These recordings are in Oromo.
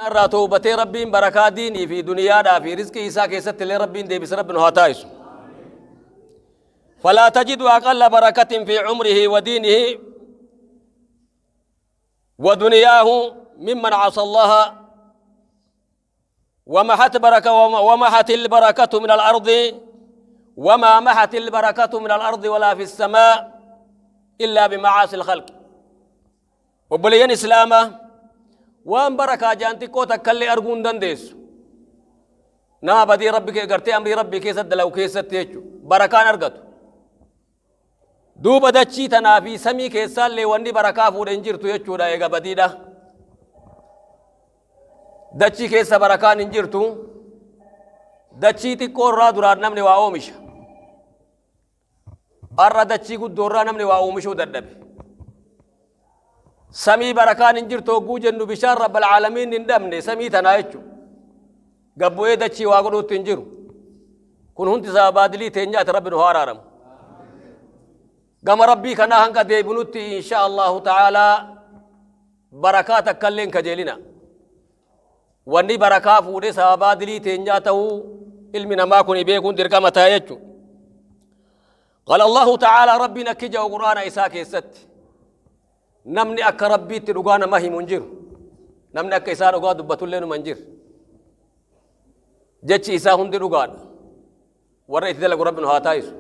Irraa towbatee Rabbiin barakaa diinii fi duniyaadhaa fi rizqii isaa keessatti illee Rabbiin deebise Rabbi nu haa taasisu. فلا تجد أقل بركة في عمره ودينه ودنياه ممن عصى الله ومحت بركة ومحت البركة من الأرض وما محت البركة من الأرض ولا في السماء إلا بمعاصي الخلق. Obboleeyyan Islaamaa, waan barakaa jaan xiqqoo takkallee arguu hin dandeessu. Nama badii Rabbi kee gartee amrii Rabbii keessatti dalagu keessatti jechuudha. Barakaan argatu. Duuba dachii tanaa fi samii keessaallee wanni barakaa fuudhe hin jirtu jechuudha eega badiidha. Dachii keessa barakaan hin jirtu. Dachii xiqqoo irraa duraan namni waa oomisha. Har'a dachii guddoo irraa namni waa oomishuu dadhabe. Samii barakaan hin jirtu hogguu jennu bishaan rabbal caalamiin hin dhabne samii tanaa jechuudha. Gabbu'ee dachii waa godhuutti hin jiru. Kun hundi sababaa dilii teenyaati rabbi nu haa araaramu. Gama rabbii kanaa hanga deebinutti insha Allahu ta'aalaa barakaa takkallee hin kajeelina. Wanni barakaa fuudhee sababaa dilii teenyaa ta'uu ilmi namaa kun beekuun dirqama ta'a jechuudha. Qaala Allahu ta'aalaa Rabbiin akki jedhu Qur'aana isaa keessatti namni akka Rabbiitti dhugaa nama himu hin jiru. Namni akka isaa dhugaa dubbatullee numa hin jiru. Jechi isaa hundi dhugaadha. Warra itti dalagu Rabbi nu haa taasisu.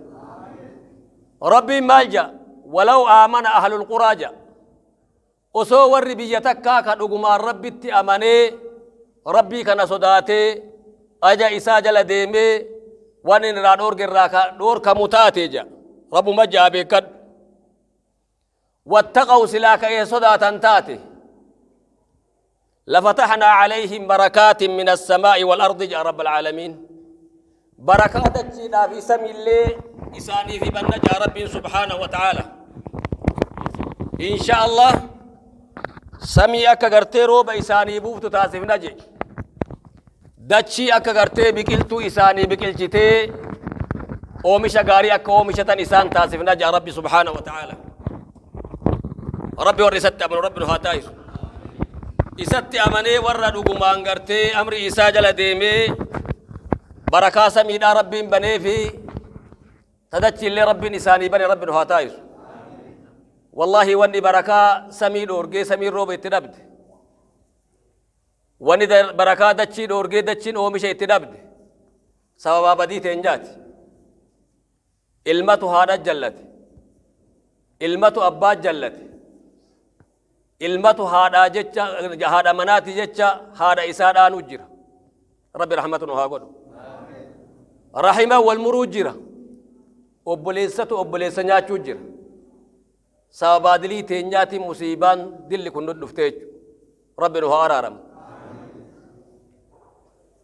Rabbiin maal jedha? Walaw aamana ahlul quraa jedha. Osoo warri biyya takkaa ka dhugumaan Rabbitti amanee, Rabbii kana sodaatee, ajaja isaa jala deemee, waan inni irraa dhoorge irraa ka dhoorkamu taate jedha. Rabbuma ja'a beekkadhu. Wattaqaw silaa ka isa sodaatan taate. Lafatahnaa alayhim barakaatin min assamaa'i wal ardi jedha Rabbal aalamiin. Barakaa dachiidhaa fi samiillee isaaniif hibanna jedha Rabbiin subhaanahu wa ta'aala. Insha Allah samii akka gartee rooba isaanii buuftu taasifna jedhe. Dachii akka gartee biqiltuu isaanii biqilchitee oomisha gaarii akka oomishatan isaan taasifna jedha Rabbi subhaanahu wa ta'aala. Rabbi warra isatti amanu Rabbi nu haa taasisu. Isatti amanee warra dhugumaan gartee amri isaa jala deemee barakaa samiidhaa Rabbiin banee fi tadachiillee Rabbiin isaanii bane Rabbi nu haa taasisu. Wallaahi wanni barakaa samii dhoorgee samiin rooba itti dhabde. Wanni barakaa dachii dhoorgee dachiin oomisha itti dhabde. Sababaa badii teenyaati. Ilmatu haadha jallate. Ilmatu abbaa jallate. Ilmatu haadhaa jecha haadha manaati jecha haadha isaa dhaanuu jira. Rabbi rahmatu nu haa godhu. Rahima wal muruu jira. Obboleessatu obboleessa nyaachuu jira. Sababaa dilii teenyaatiin musiibaan dilli kun nu dhufte jechuudha. Rabbi nu haa araaramu.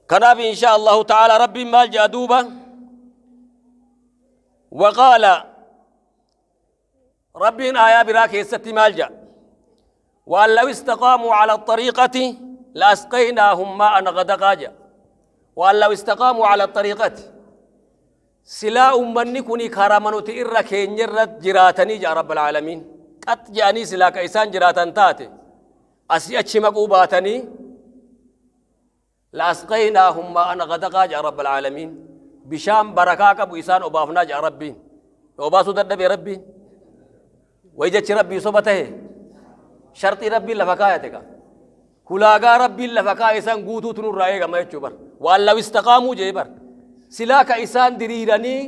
Kanaaf insha Allahu ta'ala Rabbiin maal jedha duuba? Waqaala Rabbiin aayaa biraa keessatti maal jedha? وأن لو استقاموا على الطريقة لأسقيناهم ماء غدقا جا وأن لو استقاموا على الطريقة Silaa ummanni kuni karama nuti irra keenyerra jiraatanii ja'a Rabbal Aalamiin. Qax je'anii silaa ka isaan jiraatan taate asii achi maquu baatanii la'asqaynaahum maa'an ghadaqaa ja'a Rabbal Aalamiin. Bishaan barakaa qabu isaan obaafnaa ja'a Rabbiin. Obaasuu dadhabe Rabbiin. Wayi jechi Rabbii soba tahe sharxii Rabbiin lafa kaayate ka. Hulaagaa Rabbiin lafa kaa'e san guutuutu nurraa eegama jechuu bar. Waan law istaqaamuu jee bar. Silaa ka isaan diriiranii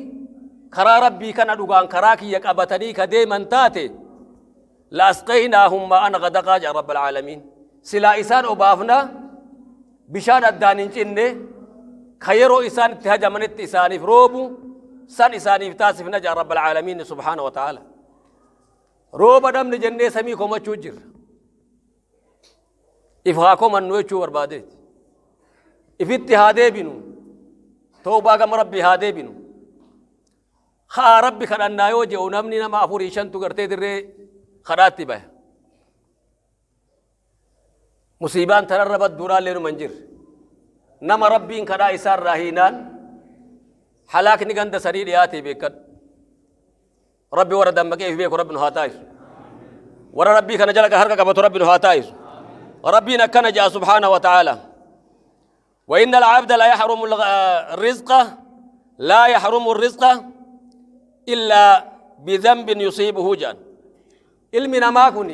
karaa Rabbii kana dhugaan karaa kiyya qabatanii ka deeman taate la'asqaynaahum maa'an ghadaqaa jedha Rabbal aalamiin. Silaa isaan obaafna bishaan addaan hin cinne ka yeroo isaan itti hajamanitti isaaniif roobu san isaaniif taasifna jedha Rabbal aalamiin subhaana wa ta'ala. Rooba dhabne jennee samii komachuu jirra. If haa komannu jechuu barbaadeeti. Ifitti haa deebinu. Tawbaa gama Rabbii haa deebinu. Haa Rabbi kadhannaa yoo jedhu namni nama afurii shantu gartee dirree kadhaatti baya. Musiibaan tanarra badduudhaallee numa hin jirre. Nama Rabbiin kadhaa isaarraa hiinaan halaakni ganda sanii dhiyaatee beekadhu. Rabbi warra dammaqee if beeku Rabbi nu haa taasisu. Warra Rabbii kana jala harka qabatu Rabbi nu haa taasisu. Rabbiin akkana ja'a subhaana wa ta'aala. وإن العبد لا يحرم الرزق، لا يحرم الرزق إلا بذنب يصيبه جان. Ilmi namaa kun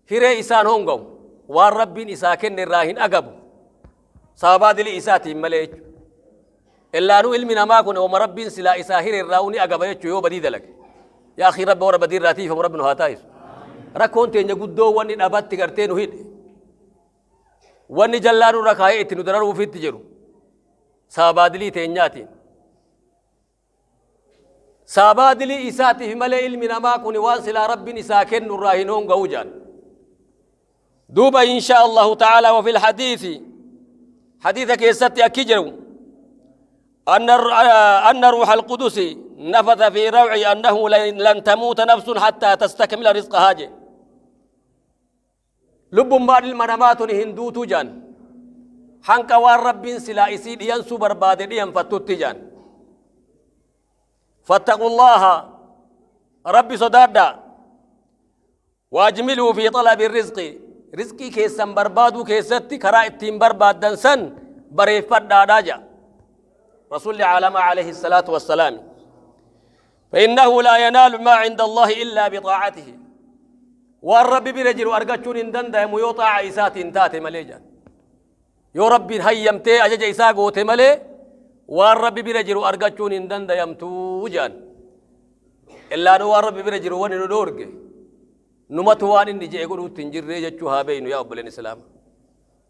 hiree isaan hongawu, waan Rabbiin isaa kenne irraa hin agabu sababaa dilii isaatiin malee jechuudha. Illaanuu ilmi namaa kun ooma Rabbiin silaa isaa hiree irraa ni agaba jechuu yoo badii dalage. Yaa akhii, Rabbi warra badii irraa tiifamu Rabbi nu haa taa'isu. Rakkoon teenya guddoo wanni dhabatti gartee nu hidhe. Wanni jallaa nurra kaayee itti nu dararuufitti jiru sababaa dilii teenyaatiin. Sababaa dilii isaatiif malee ilmi namaa kun waan silaa Rabbiin isaa kennu irraa hin honga'u jaan. Duuba إن شاء الله تعالى وفي الحديث, حديث keessatti akki jiru, أن روح القدس نفث في روعي أنه لن تموت نفس حتى تستكمل رزقها je. Lubbummaan ilma namaa tuni hin duutu jaan hanqa waan Rabbiin silaa isii dhiyansuu barbaade dhiyanfattutti jaan. فاتقوا الله, Rabbi sodaadha, وأجملوا في طلب الرزق, rizqii keessan barbaaduu keessatti karaa ittiin barbaaddan san bareeffadhaadhaa ja Rasuulli caalamaa عليه الصلاة والسلام. فإنه لا ينال ما عند الله إلا بطاعته. Waan Rabbi bira jiru argachuun hin danda'amu yoo xaa'a isaatiin taate malee jedhan. Yoo Rabbiin hayyamtee ajaja isaa goote malee waan Rabbi bira jiru argachuun hin danda'amtuu jedhan. Illaanuu waan Rabbi bira jiru wanni nu dhoorge numatu waan inni je'e godhuutti hin jirree jechuu haa beeynu. Yaa obboleen Islaama,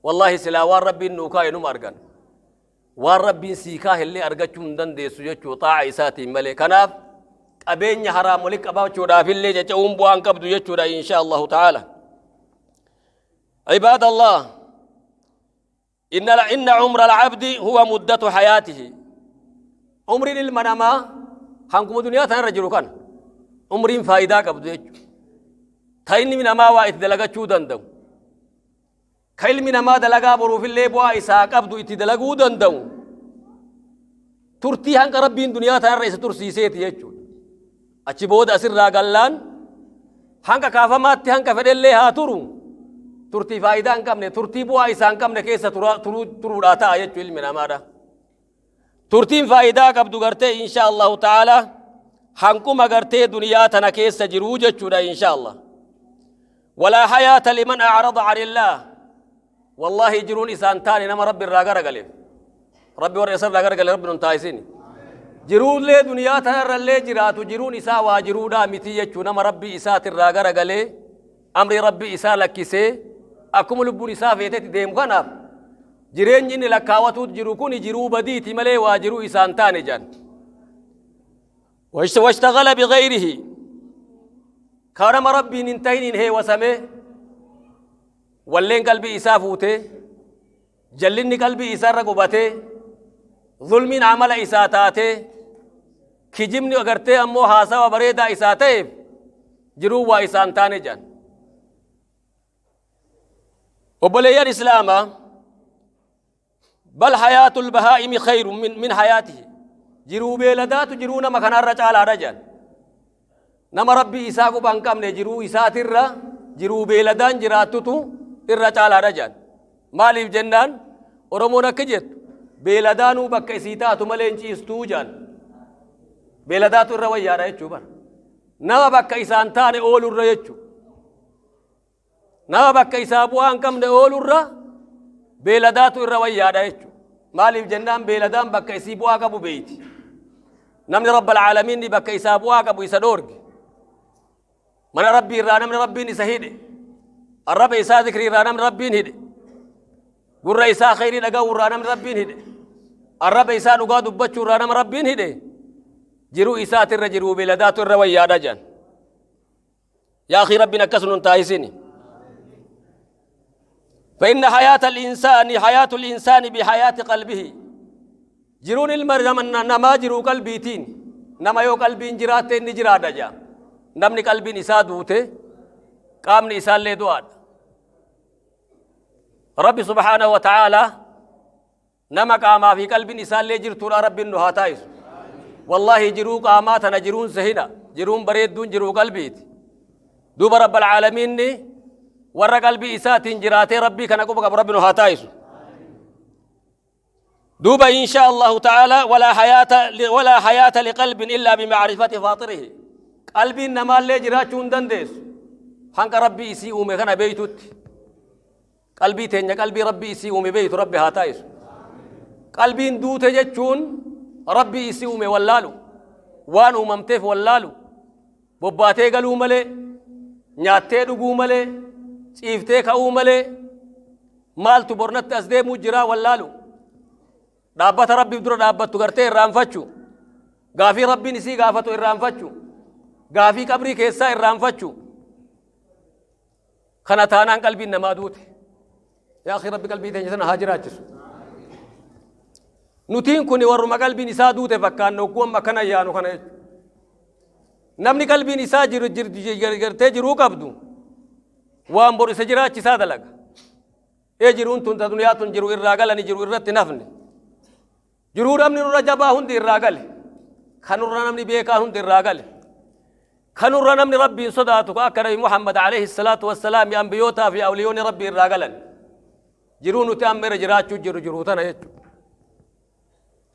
wallaahi silaa waan Rabbiin nuu kaa'e numa argan. Waan Rabbiin sii kaa'e argachuu hin dandeessu jechuu xaa'a isaatiin malee. Kanaaf qabeenya haraam walitti qabaachuudhaaf illee caca'uun bu'aan qabdu jechuudha إن شاء الله تعالى. عباد الله، إن عمر العبد هو مدة حياته. Umriin ilma namaa hanguma duniyaa tanarra jiru kana umriin faayidaa qabdu jechuudha. Ta inni namaa waa itti dalagachuu danda'u. Ka ilmi namaa dalagaa boruufillee bu'aa isaa qabdu itti dalaguu danda'u. Turtii hanqa Rabbiin duniyaa tanarra isa tursiiseeti jechuudha. Achi booda asirraa gallaan hanqa kaafamaatti hanqa fedhellee haa turu. Turtii faayidaa hin qabne, turtii bu'aa isaa hin qabne keessa turuudhaa ta'a jechuudha ilmi namaadha. Turtiin faayidaa qabdu gartee إن شاء الله تعالى hanquma gartee duniyaa tana keessa jiruu jechuudha إن شاء الله. ولا حياة لمن أعرض عن الله. Wallaahi jiruun isaan taane nama Rabbi irraa garagaleef. Rabbi warra isa irraa garagale Rabbi nun taasisini. Jiruullee duniyaa tanarrallee jiraatu jiruun isaa waa jiruudhaa miti jechuu nama Rabbi isaatirraa garagalee, amri Rabbi isaa lakkisee akkuma lubbuun isaa feetetti deemu. Kanaaf jireenyi inni lakkaawatuut jiru kun jiruu badiiti malee waa jiruu isaan taane jedhan. واشتغل بغيره, kanama Rabbiin hin tahiniin heewasame, walleen qalbii isaa fuutee, jallinni qalbii isaarra qubatee, zulmiin amala isaa taatee, kijibni agartee ammoo haasawa bareedaa isaa ta'eef jiruu waa isaan taane jedhan. Obboleeyyan Islaamaa, بل حياة البهائم خير من حياته. Jiruu beeladaatu jiruu nama kanarra caalaadha jedhan. Nama Rabbii isaa quba hin qabne jiruu isaatirra jiruu beeladaan jiraattutu irra caalaadha jedhan. Maaliif jennaan, Oromoon akka jettu beeladaanuu bakka isii taatu malee hin ciistuu jedhan. Beeladaatu irra wayyaadha jechuu bara. Nama bakka isaan taane oolurra jechuu. Nama bakka isaa bu'aa hin qabne oolurra beeladaatu irra wayyaadha jechuu. Maaliif jennaan, beeladaan bakka isii bu'aa qabu beeyti. Namni رب العالمين bakka isaa bu'aa qabu isa dhoorge. Mana Rabbii irraa namni Rabbiin isa hidhe. Arraba isaa zikrii irraa namni Rabbiin hidhe. Gurra isaa khayrii dhaga'uu irraa namni Rabbiin hidhe. Arraba isaa dhugaa dubbachuu irraa nama Rabbiin hidhe. Jiruu isaatirra jiruu beeladaatu irra wayyaadha jedhan. Yaa akhii, Rabbiin akkas nun taasisini. فإن حياة الإنسان حياة الإنسان بحياة قلبه. Jiruun ilma namaa jiruu qalbiitiin. Nama yoo qalbiin jiraatte inni jiraadha jaa. Namni qalbiin isaa duute qaamni isaallee du'aadha. Rabbi سبحانه وتعالى nama qaamaa fi qalbiin isaallee jirtuudha Rabbiin nu haa taa'isu. Wallaahi jiruu qaamaa tana jiruun sehina, jiruun bareedduun jiruu qalbiiti. Duuba رب العالمين Warra qalbii isaatiin jiraatee Rabbii kana quba qabu Rabbi nu haa taayisu. Duuba insha Allahu ta'ala, walaa hayaata liqalbin illaa bimacrifati faaxirihi. Qalbiin namaallee jiraachuu hin dandeessu hanqa Rabbii isii uume kana beeytutti. Qalbii teenya qalbii Rabbii isii uume beeytu Rabbi haa taayisu. Qalbiin duute jechuun Rabbii isii uume wallaalu, waan uumamteef wallaalu, bobbaatee galuu malee, nyaattee dhuguu malee, ciiftee ka'uu malee, maaltu bornatti as deemuu jiraa wallaalu, dhaabbata Rabbiif dura dhaabbattu gartee irraanfachu, gaafii Rabbiin isii gaafatu irraanfachu, gaafii qabrii keessaa irraanfachu. Kana taanaan qalbiin namaa duute. Yaa akhi, Rabbi qalbii teenya sana haa jiraachisu. Nutiin kun warruma qalbiin isaa duute fakkaanna hogguu amma akkana yaanu kana jechuudha. Namni qalbiin isaa jiru gartee jiruu qabdu waan bor isa jiraachisaa dalaga. Ee, jiruun tun ta duniyaa tun jiru irraa galani, jiru irratti nafne. Jiruu namni nurra jabaa hundi irraa gale. Kanurra namni beekaa hundi irraa gale. Kanurra namni Rabbiin sodaatu ka akka Nabi Muhammad alayhi salaatu wassalaam, ambiyootaa fi awliyoonni Rabbii irraa galan. Jiruu nuti amma irra jiraachuu jiru jiruu tana jechuudha.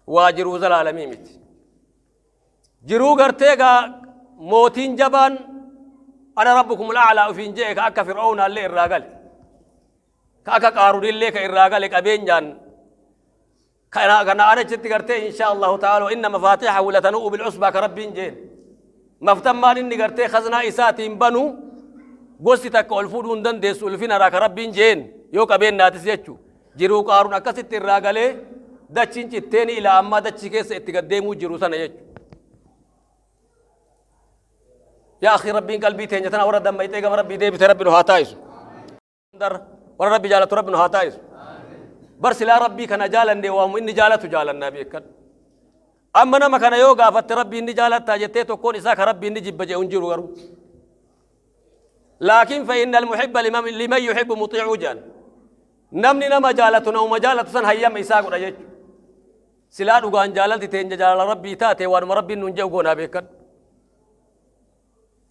Waa jiruu zalaalamii miti. Jiruu gartee gaa mootiin jabaan "أنا ربكم الأعلى" ufiin je'e ka akka Fir'oownaallee irraa gale. Ka akka Qaaruunillee ka irraa gale qabeenyaan. Kana ana achitti gartee insha Allahu ta'ala "إن مفاتحه لتنوء بالعصبة" ka Rabbiin jeen. Maftammaan inni gartee khaznaa isaatiin banu gosti takka ol fuudhuu hin dandeessu ulfina ka Rabbiin jeen yoo qabeennaatis jechu. Jiruu Qaaruun akkasitti irraa galee dachiin citteeni ilaa ammaa dachii keessa itti gaddeemuu jiru sana jechu. Yaa akhi, Rabbiin qalbii teenya tana warra dammayxee gama Rabbii deebite Rabbi nu haa taa'isu. Warra Rabbi jaalatu Rabbi nu haa taa'isu. Bar silaa Rabbii kana jaalanne, waamu inni jaalatu jaalannaa beekan. Amma nama kana yoo gaafatte, Rabbii inni jaalattaa jettee, tokkoon isaa ka Rabbii inni jibba jedhu hin jiru garuu. لكن فإن المحب لمن يحب مطيع jaan. Namni nama jaalatu nama jaalatu san hayyama isaa godha jechuudha. Silaa dhugaan jaalalti teenya jaalala Rabbii taate, waanuma Rabbiin nuun jedhu goonaa beekan.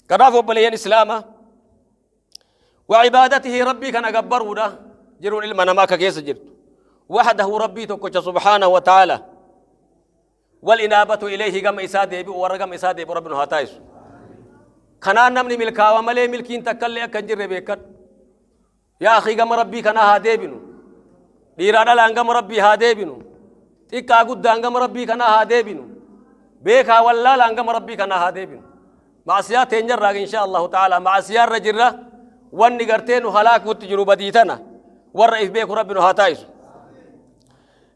Kanaaf obboleeyyan Islaamaa, وعبادته ربي كان gabbaruudha jiruun ilma namaa akka keessa jirtu. وحده ربي tokkocha سبحانه وتعالى. والإنابة إليه gama isaa deebi'u, warra gama isaa deebi'u Rabbi nu haa taa'isu. Kanaan namni milkaawa malee milkiin takkallee akka hin jirre beekan. Yaa akhii, gama Rabbii kanaa haa deebinu. Dhiiraa dhalaan gama Rabbii haa deebinu. Xiqqaa guddaan gama Rabbii kanaa haa deebinu. Beekaa wallaalaan gama Rabbii kanaa haa deebinu. Maasiyaa teenyarraa insha Allahu ta'ala maasiyaa irra jirra, wanni gartee nu halaakuutti jiru badii tana, warra if beeku Rabbi nu haa taa'isu.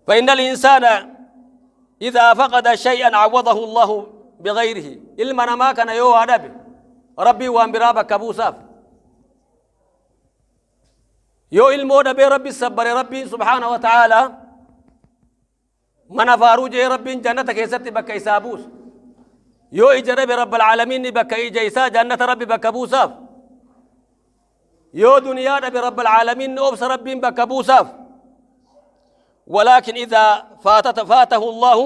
فإن الإنسان إذا فقد شيئا عوضه الله بغيره. Ilma namaa kana yoo waa dhabe Rabbii waan biraa bakka buusaaf. Yoo ilmoo dhabee Rabbi sabbare, Rabbiin سبحانه وتعالى mana faaruu jee Rabbiin jannata keessatti bakka isaa buusa. Yoo ija dhabe, رب العالمين bakka ija isaa jannata Rabbi bakka buusaaf. Yoo duniyaa dhabe, رب العالمين obsa Rabbiin bakka buusaaf. ولكن إذا فاتت فاته الله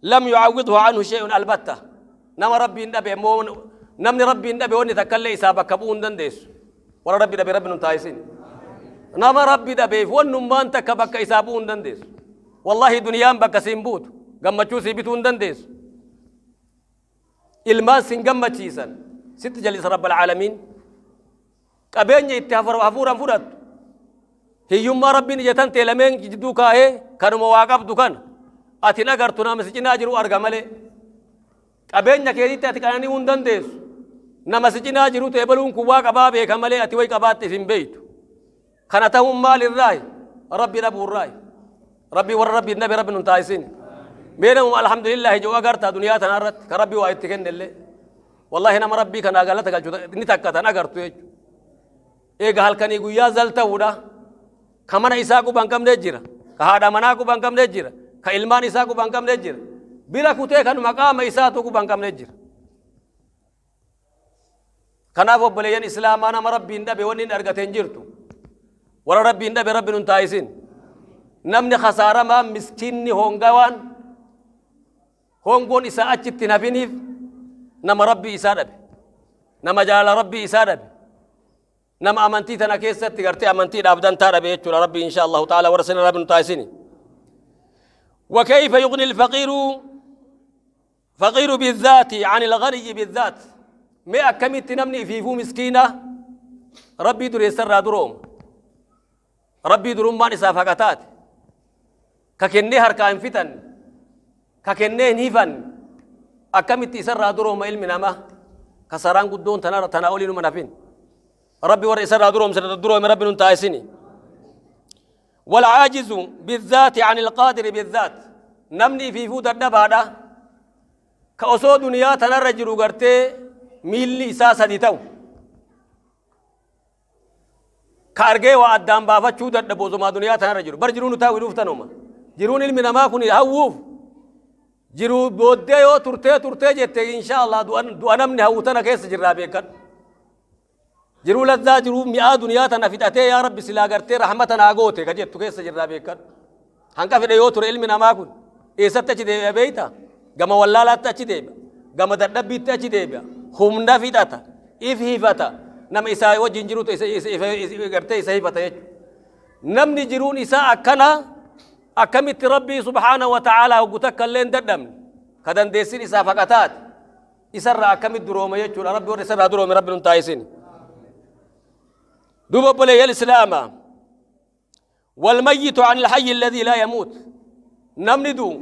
لم يعوضه عنه شيء البتة. Nama Rabbiin dhabe immoo, namni Rabbiin dhabe wanni takkallee isaa bakka bu'uu hin dandeessu. Warra Rabbi dhabe Rabbi nun taa'isin. Nama Rabbi dhabeef wannummaan takka bakka isaa bu'uu hin dandeessu. Wallahi, duniyaan bakka siin buutu, gammachuu sii bituu hin dandeessu. Ilmaan sin gammachiisan, sitti jalisa رب العالمين. Qabeenya itti hafuuran fudhattu. Hiyyummaa Rabbiin ija tan ta'e lameen jidduu kaa'ee kanuma waa qabdu kana ati hin agartu, nama si cinaa jiru arga malee. Qabeenya keetitti ati qananii hin dandeessu. Nama si cinaa jiru ta'e baluun kun waa qabaa beeka malee ati way qabaatte hin beeytu. Kana ta'uun maal irraayi? Rabbi dhabuu irraayi. Rabbi warra Rabbi nabi Rabbi nun taasisin. Mee namuma alhamdulillahi jiru agartaa duniyaa tana irratti ka Rabbi waa itti kennellee? Wallahi, nama Rabbii kanaa galata galchu ni takka tan agartu jechuudha. Eega halkanii guyyaa zal ta'uudha. Ka mana isaa quba hin qabne jira. Ka haadha manaa quba hin qabne jira. Ka ilmaan isaa quba hin qabne jira. Bira kutee kanuma qaama isaatu quba hin qabne jira. Kanaaf obboleeyyan Islaamaa, nama Rabbiin dhabe wanni hin argate hin jirtu. Warra Rabbiin dhabe Rabbi nun taa'isin. Namni kasaaramaa, miskiinni hongawaan hongoon isaa achitti hin hafiniif nama Rabbii isaa dhabe. Nama jaalala Rabbii isaa dhabe. Nama amantii tana keessatti gartee amantiidhaaf dantaa dhabe jechuudha. Rabbi insha Allahu ta'ala warra sana Rabbi nu taasisini. وكيف يغني الفقير فقير بالذات عن الغني بالذات؟ Mee akkamitti namni ifiifuu miskiina Rabbii dureessarraa durooma? Rabbii durummaan isaaf haqa taate, ka kennee harkaa hin fixanne, ka kennee hin hifanne, akkamitti isarraa durooma ilmi namaa? Kasaraan guddoon tana tana olii numa nafin. Rabbi warra isarraa duroomse duroome Rabbi nun taasisini. والعاجز بالذات عن القادر بالذات. Namni ifiifuu dadhabaadha ka osoo duniyaa tanarra jiru gartee miilli isaa sadi ta'u, ka argee waa addaan baafachuu dadhabu osomaa duniyaa tanarra jiru. Bar jiruu nu taa'u dhuuf tanuma jiruun ilmi namaa kun hawwuuf jiruu booddee yoo turtee turtee jette, insha Allah du'a namni hawwu tana keessa jirraa beekan. Jiruu lazzaa, jiruu mi'aa duniyaa tana fixatee, yaa Rabbi silaa gartee rahmata naa goote ka jettu keessa jirraa beekan. Hanqa fedhe yoo ture ilmi namaa kun eessatti achi deebi'a beeyta? Gama wallaalaatti achi deebi'a, gama dadhabbiitti achi deebi'a. Humna fixata, if hifata, nama isaa wajjin jirutu gartee isa hifata jechuudha. Namni jiruun isaa akkana akkamitti Rabbii subhaana wa ta'aalaa hoggu takka illee hin dadhabne, ka dandeessin isaaf haqa taate, isarraa akkamitti durooma jechuudha. Rabbi warra isarraa duroome Rabbi nun taasisin. Duuba obboleeyyan islaamaa, والميت عن الحي الذي لا يموت. Namni du'u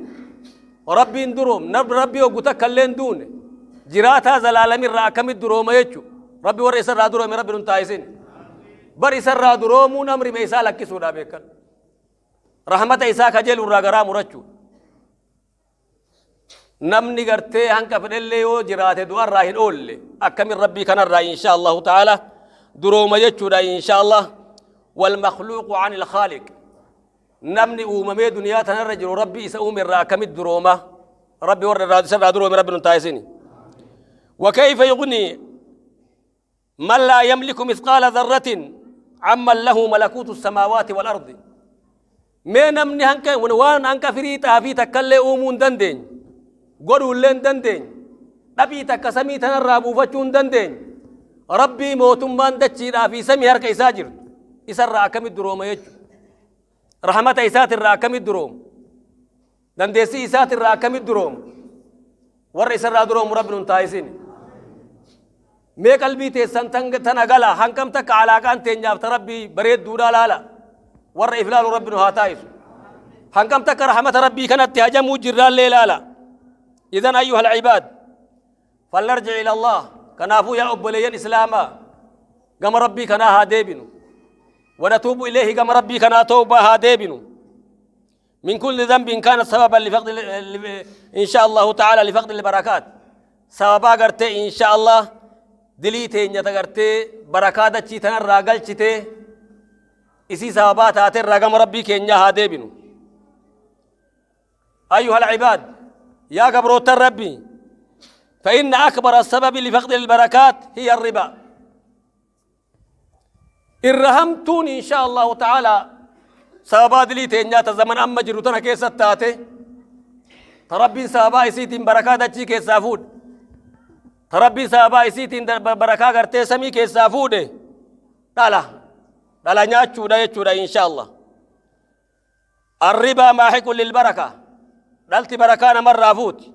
Rabbiin duroom, namni Rabbii hoggu takka illee hin duune, jiraataa zalaalamirraa akkamitti durooma jechu. Rabbi warra isarraa duroome Rabbi nun taasisin. Bar isarraa duroomuun amrima isaa lakkisuudha beekan, rahmata isaa kajeelurraa garaa murachuu. Namni gartee hanqa fedhellee yoo jiraate du'arraa hin oolle, akkamin Rabbii kanarraa insha Allahu ta'ala durooma jechuudha insha Allah. والمخلوق عن الخالق. Namni uumamee duniyaa tanarra jiru Rabbii isa uume irraa akkamit durooma? Rabbi warra irraa isarraa duroome Rabbi nun taasisini. وكيف يغني من لا يملك مثقال ذرة عمن له ملكوت السماوات والأرض؟ Mee namni hanqa waan hanqa firii xaafii takkallee uumuu hin dandeenye, godhuu illee hin dandeenye, dhabii takka samii tanarraa buufachuu hin dandeenye, Rabbii mootummaan dachiidhaa fi samii harka isaa jirtu isarraa akkamitti durooma jechuudha? Rahmata isaatirraa akkamitti durooma? Dandeessii isaatirraa akkamitti durooma? Warra isarraa duroomu Rabbi nun taasisin. Mee qalbii teessan tana gala, hanqam takka alaaqaan teenyaaf ta Rabbii bareedduudhaa laala. Warra if laalu Rabbi nu haa taa'isu. Hanqam takka rahmata Rabbii kanatti hajamuu jirraallee laala. إذن أيها العباد فلنرجع إلى الله. Kanaafuu yaa obboleeyyan islaamaa, gama Rabbii kanaa haa deebinu. ونتوب إليه. Gama Rabbii kanaa tawbaa haa deebinu. من كل ذنب كان سببا لفقد إن شاء الله تعالى لفقد البركات. Sababaa gartee إن شاء الله dilii teenya ta gartee barakaa dachii tanarraa galchitee isii sababaa taaterraa gama Rabbii keenyaa haa deebinu. أيها العباد، yaa gabroota Rabbii، فإن أكبر السبب لفقد البركات هي الربا. Irra hamtuun إن شاء الله تعالى sababaa dilii teenyaa ta zaman amma jiru tana keessatti taate, ta Rabbiin sababaa isiitiin barakaa dachii keessaa fuudhe, ta Rabbiin sababaa isiitiin barakaa gartee samii keessaa fuudhe, dhala dhala nyaachuudha jechuudha إن شاء الله. الربا ماحق للبركة. Dhalti barakaa namarraa fuuti.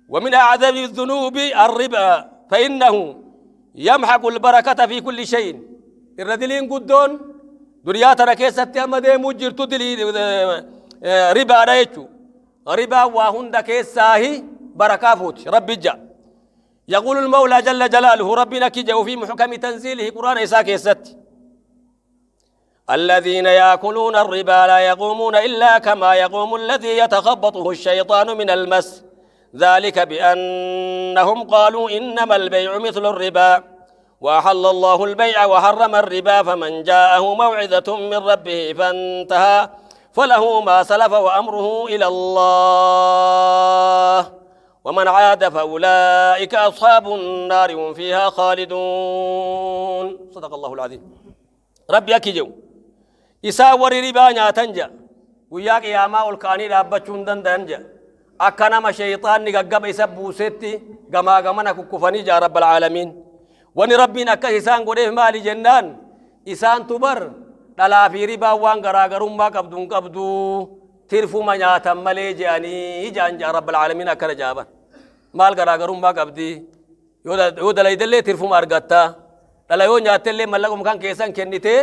ومن أعظم الذنوب الربا فإنه يمحق البركة في كل شيء. Irra diliin guddoon duniyaa tana keessatti amma deemuu jirtu dilii ribaadha jechuu. Ribaan waa hunda keessaahi barakaa fuuti. Rabbi ja يقول المولى جل جلاله، ربنا كجأ في محكم تنزيله، قرآن إساء كيست: الذين يأكلون الربا لا يقومون إلا كما يقوم الذي يتخبطه الشيطان من المس، ذلك بأنهم قالوا إنما البيع مثل الربا وأحل الله البيع وحرم الربا، فمن جاءه موعظة من ربه فانتهى فله ما سلف وأمره إلى الله، ومن عاد فأولئك أصحاب النار هم فيها خالدون. صدق الله العظيم. Rabbi akki jedhu: isaan warri ribaa nyaatan jedha, guyyaa qiyaamaa ol ka'anii dhaabbachuu hin danda'an jedha, akka nama sheeyxaanni gaggaba isa buusetti gamaa gamana kukkufanii jedha رب العالمين. Wanni Rabbiin akkas isaan godheef maali jennaan, isaantu bar dhalaa fi ribaan waan garaagarummaa qabdu hin qabdu, tirfuma nyaatan malee je'anii je'an je'a Rabbal Aalamiin. Akkana je'a bar. Maal garaagarummaa qabdi? Yoo dalaydellee tirfuma argatta, dhala yoo nyaattellee mallaquma kan keessan kennitee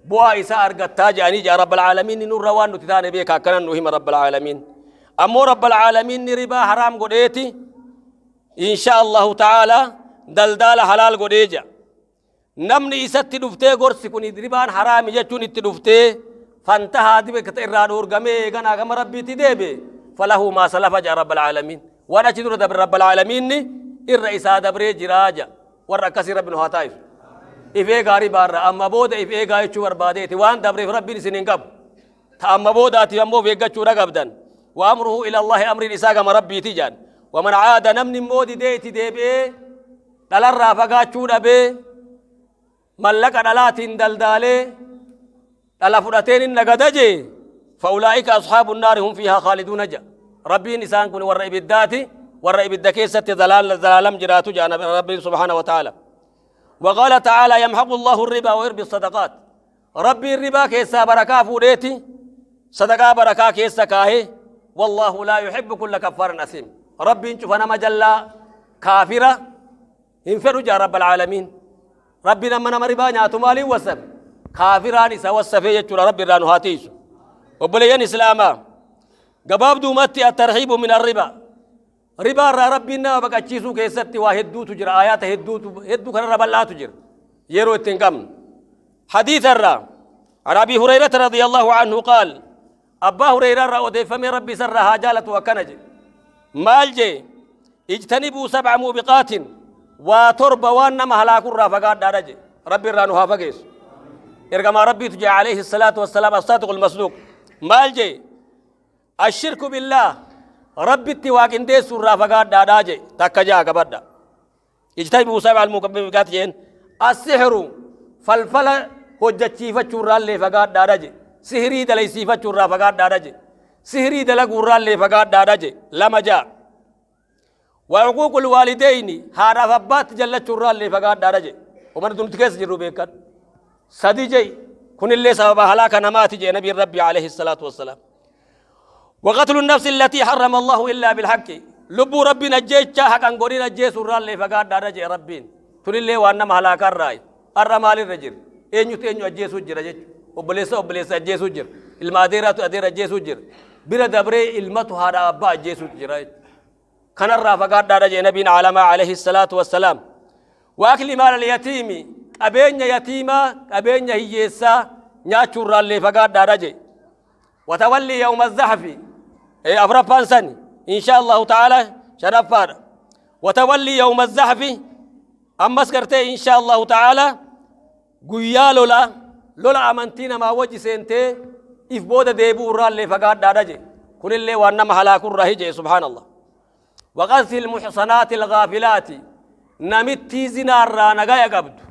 bu'aa isaa argattaa je'anii je'a Rabbal Aalamiin. Nurra waan nuti taane beeka, akkanan nu hima Rabbal Aalamiin. Ammoo Rabbal Aalamiin ribaa haraam godheeti, insha Allahu ta'ala daldaala halaal godhee jira. Namni isatti dhuftee gorsi kun ribaan haraami jechuun itti dhuftee fantahaa dibe irraa dhoorgamee eeganaa gama Rabbiitti deebe, falahu maa salafa jaa Rabbal Aalamiin. Waan achi dura dabre Rabbal Aalamiinni irra isaa dabree jiraa jaa. Warra akkasii Rabbi nu haa taa'isu. If eegaa ribaarra amma booda, if eegaa jechuu barbaadeeti. Waan dabreef Rabbiin isin hin qabu. Ta amma boodaatiif ammoo of eeggachuudha qabdan. Wa amruhu ila Allahi, amriin isaa gama Rabbiiti jaan. Waman caada, namni immoo didee itti deebi'ee dhalarraa fagaachuu dhabee, mallaqa dhalaatiin daldaalee dhala fudhateen hin nagada jee, fa'ulaa'ika asxaabu naari hum fiihaa khaaliduuna ja Rabbiin. Isaan kun warra ibiddaati, warra ibidda keessatti zalaalam jiraatu jaa Rabbiin subhaana wa ta'ala. وقال تعالى: يمحق الله الربا ويربي الصدقات. ربي الربا كيسا بركة فوديتي صدقة بركة كيسا كاهي. والله لا يحب كل كفار أثيم. ربي شوف أنا مجلة كافرة hin fedhu jaa رب العالمين. ربي nama nama ribaa nyaatu maaliin wasafe? Kaafiraan isa wasafee jechuudha. Rabbi irraa nu haa tiisu. Obboleeyyan islaamaa, gabaabduumatti الترهيب من الربا, ribaa irraa Rabbiin nama baqachiisuu keessatti waa hedduutu jira. Aayaata hedduutu, hedduu kanarra bal'aatu jira, yeroo itti hin qabnu. Hadiisa irraa, عن أبي هريرة رضي الله عنه قال, أبا هريرة irraa odeeffamee, Rabbi isarraa haa jaalatu, akkana jedhe. Maal jee? اجتنبوا سبع موبقات, waa torba waan nama halaakurraa fagaadhaadha je. Rabbi irraa nu haa fageessu. Ergamaa Rabbiitu jee عليه الصلاة والسلام, الصادق المصدوق. Maal jee? الشرك بالله, Rabbitti waaqindeessuu irraa fagaadhaadha je. Takka jaa qabadha. اجتنبوا سبع الموبقات jeen. السحر, falfala hojjachiifachuu irraallee fagaadhaadha je. Sihirii dalaysiifachuu irraa fagaadhaadha je. Sihirii dalaguu irraallee fagaadhaadha je. Lama jaa. وعقوق الوالدين, haadhaaf abbaatti jallachuu irraallee fagaadhaadha je. Ummanni nuti keessa jirru beekan. Sadi je. Kunillee sababa halaaka namaati je nabiin Rabbi عليه الصلاة والسلام. وقتل النفس التي حرم الله إلا بالحق, lubbuu Rabbiin ajjeechaa haqan godhin ajjeesuu irraallee fagaadhaadha je Rabbiin. Tunillee waan nama halaakarraayi. Har'a maalirra jira? Eenyutu eenyu ajjeesuu jira jechu? Obboleessa obboleessa ajjeesuu jira, ilma adeeraatu adeera ajjeesuu jira, bira dabree ilmatu haadha abbaa ajjeesuu jira jechu. Kanarraa fagaadhaadha jee nabiin caalamaa عليه الصلاة والسلام. وأكل مال اليتيم, qabeenya yatiimaa, qabeenya hiyyeessaa nyaachuurraallee fagaadhaadha jee. وتولي يوم الزحف, afraffaan sani, إن شاء الله تعالى shanaffaadha. وتولي يوم الزحف, ammas gartee إن شاء الله تعالى guyyaa lola lola amantii namaa wajji seentee if booda deebi'u irraallee fagaadhaadha je. Kunillee waan nama halaakurraa hije. سبحان الله. وقذف المحصنات الغافلات, namittii zinaarraa nagaya qabdu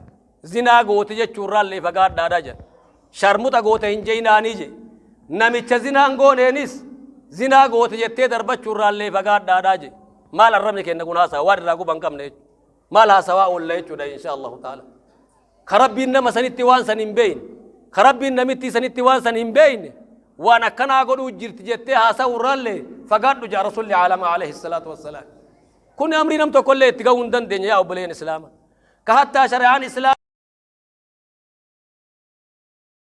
zinaa goote jechuurraallee fagaadhaadha jedha. Sharmuxa goote hin jeynaanii je. Namicha zinaan gooneenis zinaa goote jettee darbachuurraallee fagaadhaadha je. Maal arrabni kenna kun haasawa waan irraa guban qabne jechuudha. Maal haasawaa oolla jechuudha. إن شاء الله تعالى ka Rabbiin nama sanitti waan san hin beeyne, ka Rabbiin namittii sanitti waan san hin beeyne, waan akkanaa godhuu jirti jettee haasawurraallee fagaadhu jaa rasulli caalamaa عليه الصلاة والسلام. Kun amrii nam tokkollee itti gahuu hin dandeenye. Yaa obboleen islaama, ka hattaa shari'aan islaama